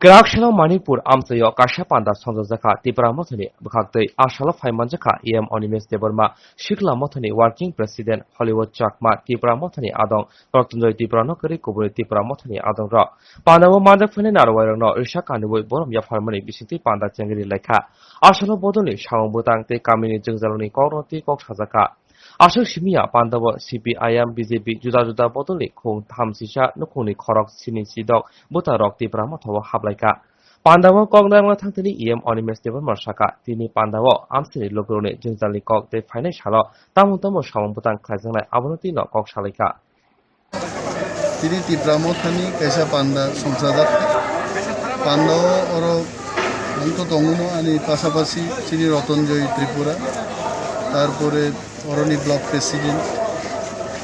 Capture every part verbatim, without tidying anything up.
Kwrak salo Manipur amchaio kaisa panda songjakha Tipra Mothani bwkhaktwi. A salo phai manjakha E M Animesh Debbarma, Sikla Mothani Working President Hollywood Chakma, Tipra Mothani adong Rotonjoy Tipra no kwrwi kubuni Tipra Mothani adong rok. Panda o manjak phainai narwai rokno risa kaniwi borom yapharmani bisingtwi panda chengri laikha. A salo bodolni samung bwtang tei kamini jwngjalrokni kokno twi kok sajakha. Aswk simi ya panda o C P I M, B J P juda juda bodolni khung thamsisa nukhungni khorok sini sidok bwtarok Tipra Mothao hablaikha. Panda o kok narwkna thangtini E M Animesh Debbarma saka, tini panda o amchaini lukurokni jwngjalni kok tei phainai salo tamo tamo samung bwtang khlaijaknai abono twi no kok salaikha. Tini Tipra Mothani kaisa panda songchajak. Panda o oro wngto tongo no ani pasapasi chini Rotonjoy Tripura, tarpore oroni block president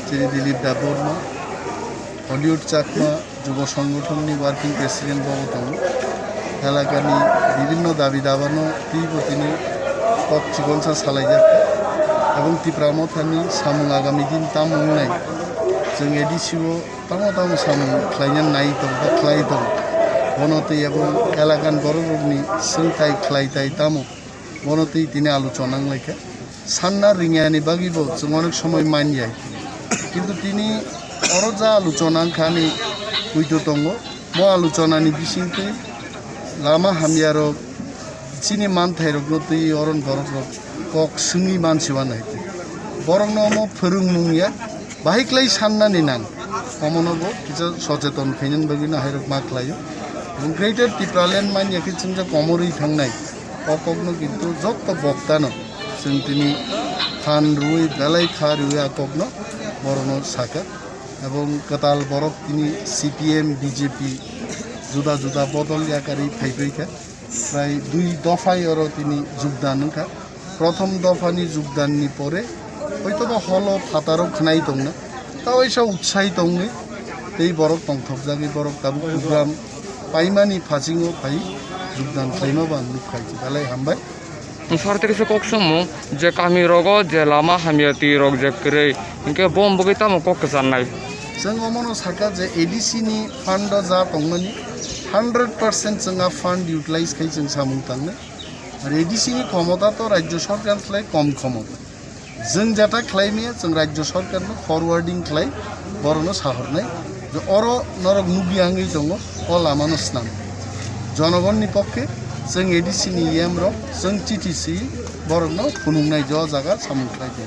chini Dilip Debbarma, Hollywood Chakma Jubo Songgothon ni working president bo tongo. Elakani bibinno dabi dabano twibo tini kok chikonsa salaijak. Ebong Tipra Mothani samung agami din tamo wngnai, chwng A D C o tamo tamo samung khlaina nai tong ba khlai tong. Bono twi ebong elakan borok rokni swngtai khlai tai tamo, bono twi tini aluchona wnglaikha. Sanna ringyani bagwi bo chwng onek somoi manya. Kintu tini oro ja aluchona wngkha ani puito tongo. Mo aluchonani bisingtwi lama hamyarok chini manthairokno twi oron borokrok kok swngwi mansiwano hai twi. Borokno omo phwrwngmung ya, bahai khlai sannani nang. Omono bo kisa socheton khainani bagwino hairok ma khlaio. Greater Tipraland manya khe chwngjak komorwi thangnai. O kokno kintu jotto boktano chwng tini phan rwui belai kha rwui a kokno borokno saka. Ebong kwtal borok tini C P M, B J P juda juda bodol yakarwi phaibaikha. Prai dui dophai oro tini jugdan wngkha. Prothom dophani jugdanni pore hoitoba holo phataro khwnai tongna. Ta waisa utsai tongwi tei borok tongthokjagwi borok tabuk program paimani phasingo phai jugdan khlaima bo ang nukha. Belai hambai. Sarte kisa kok songmung je kami rogo je lama hamya twi rok je kwrwi, hinkhe bo bagwi tamo kok kwcharnai? Chwng omono sakha je A D C ni fund o ja tongmani hundred percent chwng a fund utilize khai chwng samung tangnai. Ar A D C ni khomota to rajyo sarkar khlai kom khomota. Chwng jeta khlai maya chwng rajyo sarkar no forwarding khlai borokno sahornai je oro norok nugwi angwi tongo, o lama no swnam. Jonogonni pokkhe chwng A D C ni E M rok chwng chithi si borokno phunuknai je o jaga samung khlai di.